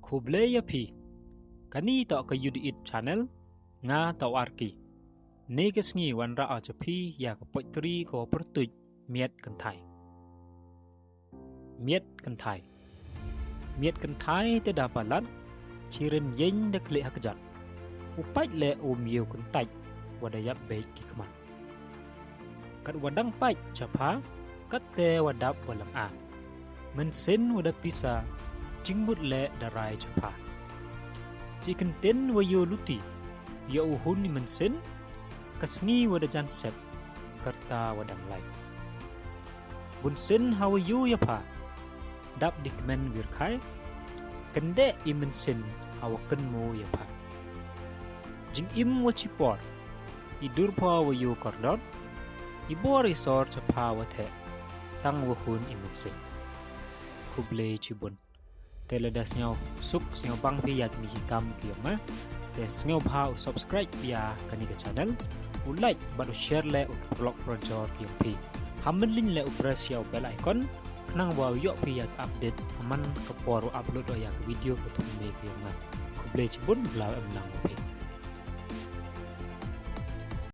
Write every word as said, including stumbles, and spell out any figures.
Khublei ya phi. Kani toh ka U D It channel, nga toh Arki. Ynne ka sngi wanrah o cha phi ya ka poetry kawa pyrtuid Miat Kynthai. Miat Kynthai. Miat kynthai tæ da palat, chiren yieñ da khlieh ha kjat. U pait leh um ye u kyntait, wa da yap beit ki khmat. Katwa dang pait cha pha, kattæ wa dap wa lang a. Mynsien wa da pisa, jingmut leh da rai cha pha. Chi kyntien wa yooluti, yow hun i mynsien, ka sngi wa da jan sep, ka rta wa dang lai. Bunsien hawa yoo ya pha, dap da kmen wir khai, kyndeh i mynsien hawa kynmoo ya pha. Jingim wa chipor, i dur pha wa yoo kordor, i bor i sor cha pha wa theh, tangwa hun i mynsien. Khublei chiboon. Tæ lada sñiaw suk sñiaw bang phi ya kini ki kaam ki yong nga, tæ sñiawbha u subscribe ya kani ka channel, u like bad u share leh u ki paralok parajor ki yong phi. Ham mynliñ leh u press ya u bell icon, khnang wa u yoh phi ya ka update ha man ka por u upload o ya ka video ka thymme ki yong nga. Khublei chiboon, bla em lang phi.